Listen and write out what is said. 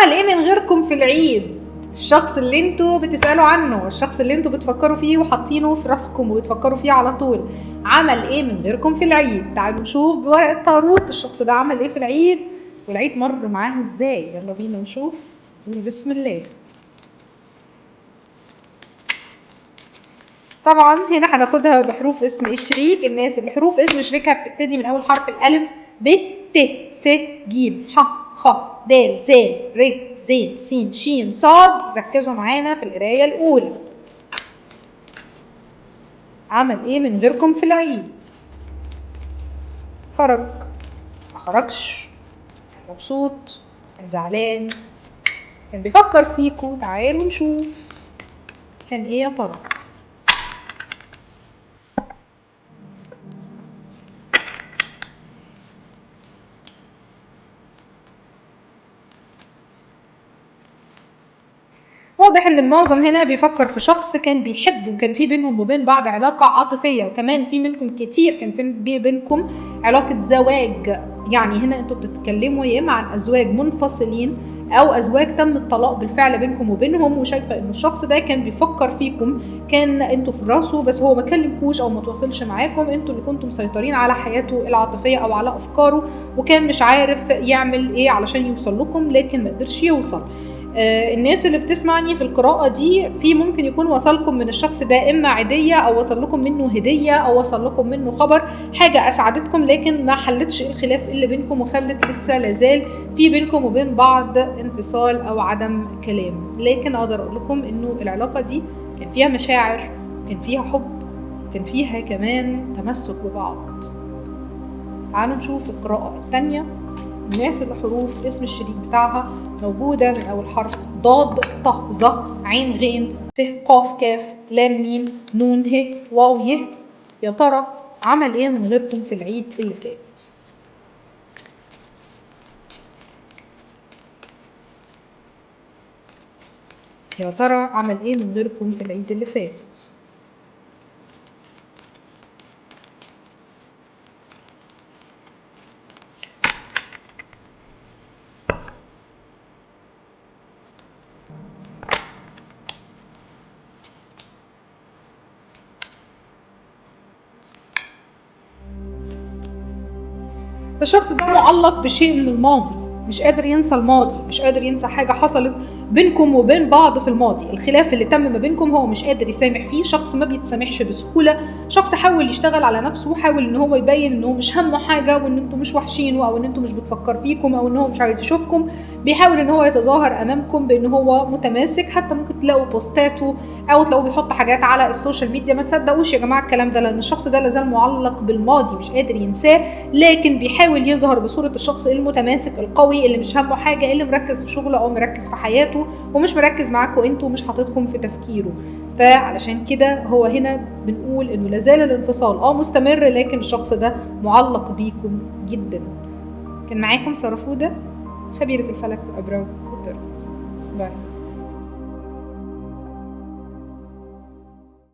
عمل ايه من غيركم في العيد؟ الشخص اللي انتوا بتسألوا عنه، الشخص اللي انتوا بتفكروا فيه وحاطينه في راسكم وبتفكروا فيه على طول، عمل ايه من غيركم في العيد؟ تعالوا نشوف بورقة تاروت الشخص ده عمل ايه في العيد، والعيد مر معاه ازاي. يلا بينا نشوف، بسم الله. طبعا هنا هناخدها بحروف اسم الشريك. الناس اللي حروف اسم شريكها بتبتدي من اول حرف الالف، ب، ت، ث، ج، ح، خ، د، ز، ر، ز، س، ش، ص. ركزوا معانا في القراية الأولى. عمل ايه من غيركم في العيد؟ خرج، ما خرجش، كان مبسوط، كان زعلان، كان بيفكر فيكم. تعالوا نشوف كان ايه يا ترى. واضح ان المعظم هنا بيفكر في شخص كان بيحبه، وكان في بينهم وبين بعض علاقة عاطفية، وكمان في منكم كتير كان في بينكم علاقة زواج. يعني هنا انتوا بتتكلموا يا اما عن ازواج منفصلين او ازواج تم الطلاق بالفعل بينكم وبينهم، وشايفه ان الشخص ده كان بيفكر فيكم، كان انتوا في راسه بس هو ما كلمكوش او ما تواصلش معاكم، انتوا اللي كنتوا مسيطرين على حياته العاطفية او على افكاره، وكان مش عارف يعمل ايه علشان يوصل لكم، لكن ما قدرش يوصل. الناس اللي بتسمعني في القراءة دي في ممكن يكون وصلكم من الشخص ده إما عيدية أو وصل لكم منه هدية أو وصل لكم منه خبر، حاجة أسعدتكم لكن ما حلتش الخلاف اللي بينكم، وخلت لسه لازال في بينكم وبين بعض انفصال أو عدم كلام. لكن أقدر أقول لكم إنه العلاقة دي كان فيها مشاعر، كان فيها حب، كان فيها كمان تمسك ببعض. تعالوا نشوف القراءة الثانية. الناس اللي حروف اسم الشريك بتاعها موجودة من أول حرف ضاد، ط، ظ، عين، غين، ف، قاف، كاف، لام، ميم، نون، ه، واو، ي. يا ترى عمل ايه من غيركم في العيد اللي فات؟ يا ترى عمل ايه من غيركم في العيد اللي فات؟ الشخص ده معلق بشيء من الماضي، مش قادر ينسى الماضي، مش قادر ينسى حاجة حصلت بينكم وبين بعض في الماضي. الخلاف اللي تم ما بينكم هو مش قادر يسامح فيه، شخص ما بيتسامحش بسهولة، شخص حاول يشتغل على نفسه، وحاول ان هو يبين ان هو مش همه حاجة، وان انتوا مش وحشينه، او ان انتوا مش بتفكر فيكم، او ان هو مش عايز يشوفكم. بيحاول ان هو يتظاهر امامكم بان هو متماسك، حتى ممكن تلاقوا بوستاته او تلاقوه بيحط حاجات على ال social media. ما تصدقوش يا جماعة الكلام ده، لان الشخص ده لازال معلق بالماضي، مش قادر ينساه، لكن بيحاول يظهر بصورة الشخص المتماسك القوي اللي مش همه حاجة، اللي مركز في شغله او مركز في حياته، ومش مركز معاكم انتوا، ومش حاططكم في تفكيره. فعلشان كده هو هنا بنقول انه لازال الانفصال مستمر، لكن الشخص ده معلق بيكم جدا. كان معاكم سارة فودة، خبيرة الفلك والأبراج والتارot. باي.